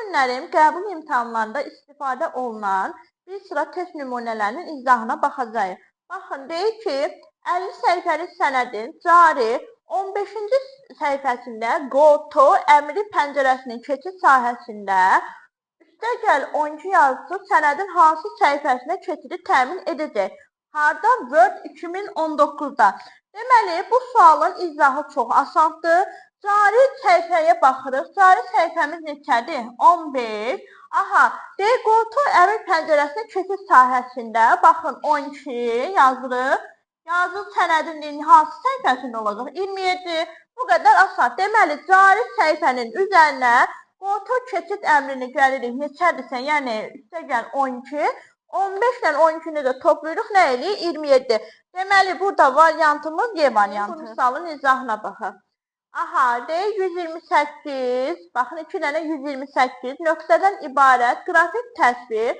günlərim qəbul imtahanlarında istifadə olunan bir sıra test nümunələrinin izahına baxacağıq. Baxın, deyir ki, 50 səhifəlik sənədin cari 15-ci səhifəsində Go to əmri pəncərəsinin keçid sahəsində üstəgəl 12 yazısı sənədin hansı səhifəsinə keçidi təmin edəcək? Harda? Word 2019-da. Deməli, bu sualın izahı çox asandır. Cari səhifəyə baxırıq. Cari səhifəmiz neçədir? 15. Aha, deyir, Go to əmr pəncərəsinin keçid sahəsində, baxın, 12 yazırıq. Yazıq sənədin hansı səhifəsində olacaq? 27. Bu qədər asan. Deməli, cari səhifənin üzərinə Go to keçid əmrini gəlirik. Neçədirsə, yəni üstəgəl 12. 15 ilə 12-ni də toplayırıq. Nə eləyir? 27. Deməli, burada variantımız Y variantı. Bu misalın izahına baxaq. Aha, deyir 128, baxın 2 dənə 128 nöqtədən ibarət qrafik təsvir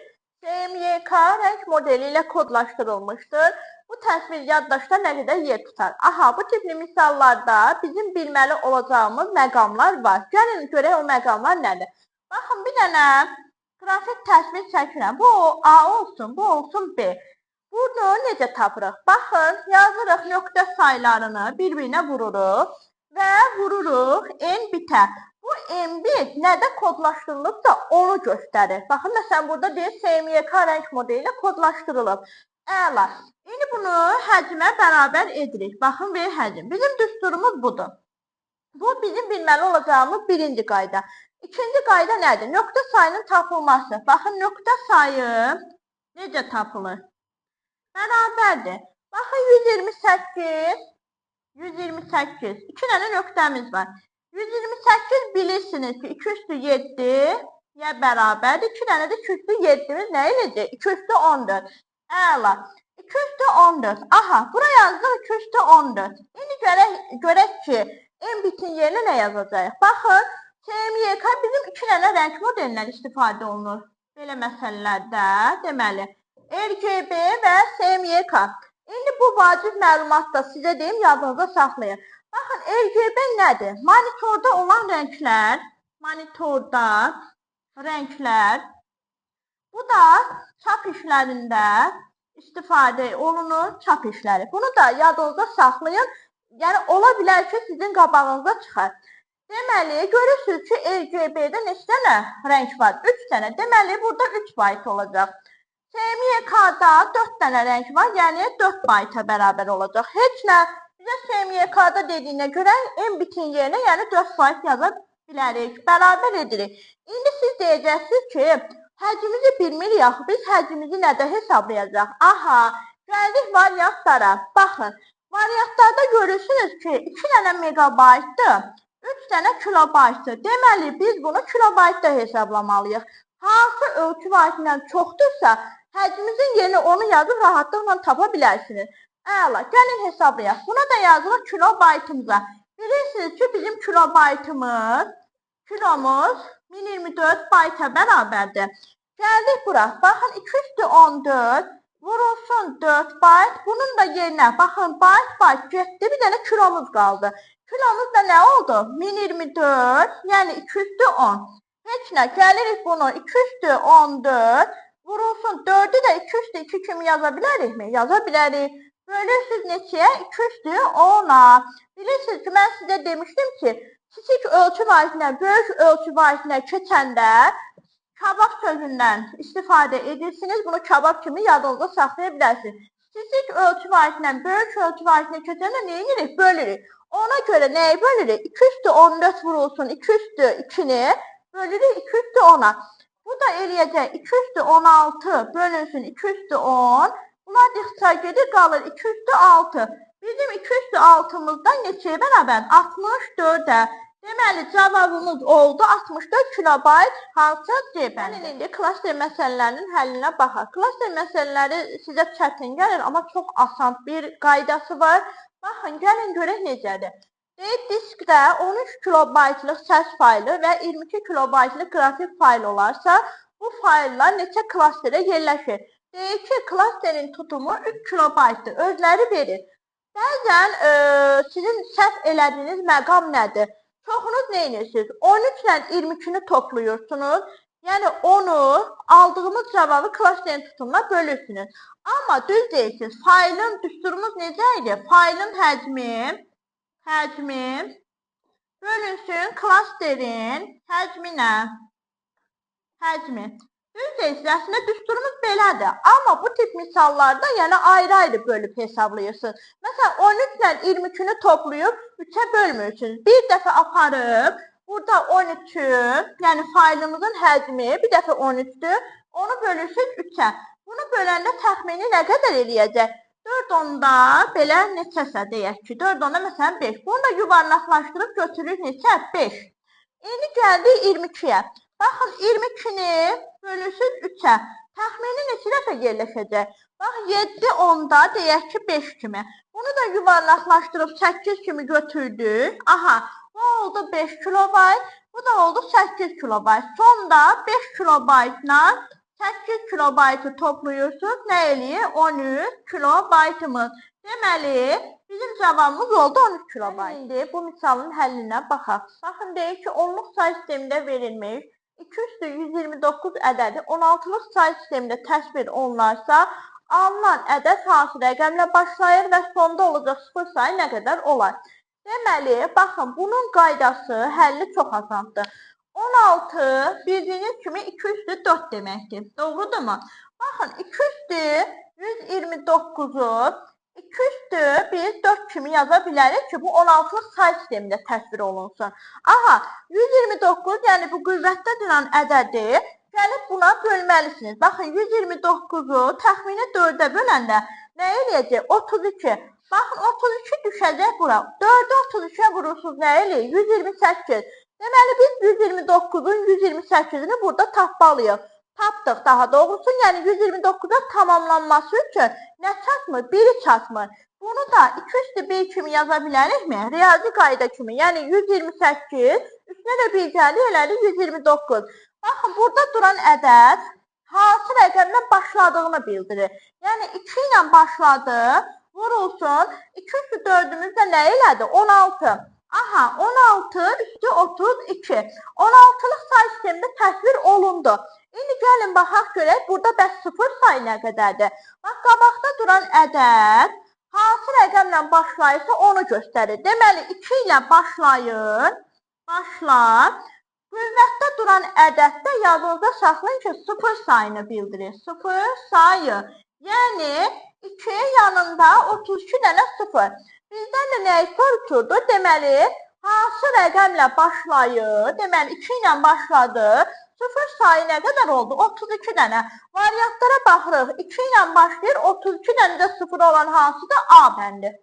CMYK rəng modeli ilə kodlaşdırılmışdır. Bu təsvir yaddaşda nə qədər yer tutar? Aha, bu tipli misallarda bizim bilməli olacağımız məqamlar var. Gəlin görək o məqamlar nədir? Baxın, bir dənə qrafik təsvir çəkirəm. Bu A olsun, bu olsun B. Bunu necə tapırıq? Baxın, yazırıq nöqtə saylarını bir-birinə vururuq və vururuq N bitə. Bu N bit nədə kodlaşdırılıbsa onu göstərir. Baxın, məsələn, burada deyir CMYK rəng modeli ilə kodlaşdırılıb. Əla. İndi bunu həcmə bərabər edirik. Baxın, ver həcm. Bizim düsturumuz budur. Bu, bizim bilməli olacağımız birinci qayda. İkinci qayda nədir? Nöqtə sayının tapılması. Baxın, nöqtə sayı necə tapılır? Bərabərdir. Baxın, 128. 128. 2 dənə nöqtəmiz var. 128 bilirsiniz ki, 2 üstü 7-yə bərabərdir. 2 dənə də 2 üstü 7-miz nə eləyəcək? 2 üstü 14. Əla. 2 üstü 14. Aha, bura yazdıq 2 üstü 14. İndi görək ki, M bitin yerinə nə yazacağıq? Baxın, CMYK bizim 2 dənə rəng modelindən istifadə olunur. Belə məsələlərdə, deməli, RGB və CMYK. İndi bu vacib məlumat da sizə deyim, yadınızda saxlayın. Baxın, RGB nədir? Monitorda olan rənglər, monitorda rənglər, bu da çap işlərində istifadə olunur, çap işləri. Bunu da yadınızda saxlayın. Yəni, ola bilər ki, sizin qabağınıza çıxar. Deməli, görürsünüz ki, RGB-də neçə dənə rəng var? 3 dənə. Deməli, burada 3 bayt olacaq. CMYK-da 4 dənə rəng var, yəni 4 bayta bərabər olacaq. Heç nə, bizə CMYK-da dediyinə görə M bitin yerinə, yəni 4 bayt yaza bilərik, bərabər edirik. İndi siz deyəcəksiniz ki, həcmimizi bilmirik axı, biz həcmimizi nədə hesablayacaq? Aha, gəldik variantlara. Baxın, variantlarda görürsünüz ki, 2 dənə megabaytdır, 3 dənə kilobaytdır. Deməli, biz bunu kilobaytda hesablamalıyıq. Hansı ölçü vahidindən çoxdursa, həcmimizin yerini onu yazıb rahatlıqla tapa bilərsiniz. Əla, gəlin hesablayaq. Buna da yazırıq kilobaytımıza. Bilirsiniz ki, bizim kilobaytımız, kilomuz 1024 bayta bərabərdir. Gəldik bura. Baxın, 2 üstü 14 vurulsun 4 bayt. Bunun da yerinə, baxın, bayt bayt getdi. Bir dənə kilomuz qaldı. Kilomuz da nə oldu? 1024, yəni 2 üstü 10. Heç nə, gəlirik bunu 2 üstü 14 vurulsun 4-ü də 2 üstü 2 kimi yaza bilərikmi? Yaza bilərik. Bölürsünüz neçəyə? 2 üstü 10-a. Bilirsiniz ki, mən sizə demişdim ki, kiçik ölçü vahidindən böyük ölçü vahidinə keçəndə kabab sözündən istifadə edirsiniz. Bunu kabab kimi yadınızda saxlaya bilərsiniz. Kiçik ölçü vahidindən böyük ölçü vahidinə keçəndə nə edirik? Bölürük. Ona görə nəyi bölürük? 2 üstü 14 vurulsun 2 üstü 2-ni bölürük 2 üstü 10-a. Bu da eləyəcək 2 üstü 16 bölünsün 2 üstü 10. Bunlar da ixtisar gedir, qalır 2 üstü 6. Bizim 2 üstü 6-mızdan neçəyə bərabər? 64-ə. Deməli, cavabımız oldu 64 kilobayt hansı C bəndi. İndi klaster məsələlərinin həllinə baxaq. Klaster məsələləri sizə çətin gəlir, amma çox asan bir qaydası var. Baxın, gəlin görək necədir. Deyir, diskdə 13 kilobaytlıq səs faylı və 22 kilobaytlıq qrafik fayl olarsa, bu fayllar neçə klasterə yerləşir? Deyir ki, klasterin tutumu 3 kilobaytdır, özləri verir. Bəzən sizin səhv elədiyiniz məqam nədir? Çoxunuz nə edirsiniz? 13 ilə 22-ni toplayırsınız. Yəni onu aldığımız cavabı klasterin tutumuna bölürsünüz. Amma düz deyirsiniz. Faylın düsturumuz necə idi? Faylın həcmi bölünsün klasterin həcminə. Həcmi. Düz deyirsiniz. Əslində düsturumuz belədir. Amma bu tip misallarda yəni ayrı-ayrı bölüb hesablayırsınız. Məsələn 13 ilə 22-ni toplayıb 3-ə bölmürsünüz. Bir dəfə aparıb burada 13-ü, yəni faylımızın həcmi bir dəfə 13-dür. Onu bölürsünüz 3-ə. Bunu böləndə təxmini nə qədər eləyəcək? 4 onda belə neçəsə deyək ki, 4 onda məsələn 5. Bunu da yuvarlaqlaşdırıb götürürük neçə? 5. İndi gəldik 22-yə. Baxın 22-ni bölürsünüz 3-ə. Təxmini neçə dəfə yerləşəcək? Bax 7 onda deyək ki 5 kimi. Bunu da yuvarlaqlaşdırıb 8 kimi götürdük. Aha, bu oldu 5 kilobayt, bu da oldu 8 kilobayt. Sonda 5 kilobaytla 8 kilobaytı toplayırsınız. Nə eləyir? 13 kilobaytımız. Deməli, bizim cavabımız oldu 13 kilobayt. İndi bu misalın həllinə baxaq. Baxın, deyir ki, onluq say sistemində verilmiş 2 üstü 129 ədədi 16-lıq say sistemində təsvir olunarsa, alınan ədəd hansı rəqəmlə başlayır və sonda olacaq sıfır sayı nə qədər olar? Deməli, baxın, bunun qaydası, həlli çox asandır. 16 bildiyiniz kimi 2 üstü 4 deməkdir. Doğrudurmu? Baxın, 2 üstü 129-u 2 üstü biz 4 kimi yaza bilərik ki, bu 16-lıq say sistemində təsvir olunsun. Aha, 129, yəni bu qüvvətdə duran ədədi gəlib buna bölməlisiniz. Baxın, 129-u təxmini 4-ə böləndə nə eləyəcək? 32. Baxın, 32 düşəcək bura. 4-ü 32-yə vurursunuz, nə eləyir? 128. Deməli, biz 129-un 128-ini burada tapmalıyıq. Tapdıq daha doğrusu, yəni 129-a tamamlanması üçün nə çatmır? 1-i çatmır. Bunu da 2 üstü 1 kimi yaza bilərikmi? Riyazi qayda kimi. Yəni 128, üstünə də 1 gəlir, elədi 129. Baxın, burada duran ədəd hansı rəqəmlə başladığını bildirir. Yəni 2 ilə başladı, vurulsun. 2 üstü 4-ümüz də nə elədi? 16. Aha, 16 üstü 32. 16-lıq say sistemində təsvir olundu. İndi gəlin baxaq görək, burada bəs sıfır sayı nə qədərdir? Bax, qabaqda duran ədəd hansı rəqəmlə başlayırsa onu göstərir. Deməli, 2 ilə başlayır, başlar. Qüvvətdə duran ədəddə yadınızda saxlayın ki, sıfır sayını bildirir. Sıfır sayı. Yəni, 2 yanında 32 dənə sıfır. Bizdən də nəyi soruşurdu? Deməli, hansı rəqəmlə başlayır? Deməli, 2 ilə başladı. Sıfır sayı nə qədər oldu? 32 dənə. Variantlara baxırıq. 2 ilə başlayır, 32 dənə də sıfır olan hansıdır? A bəndi.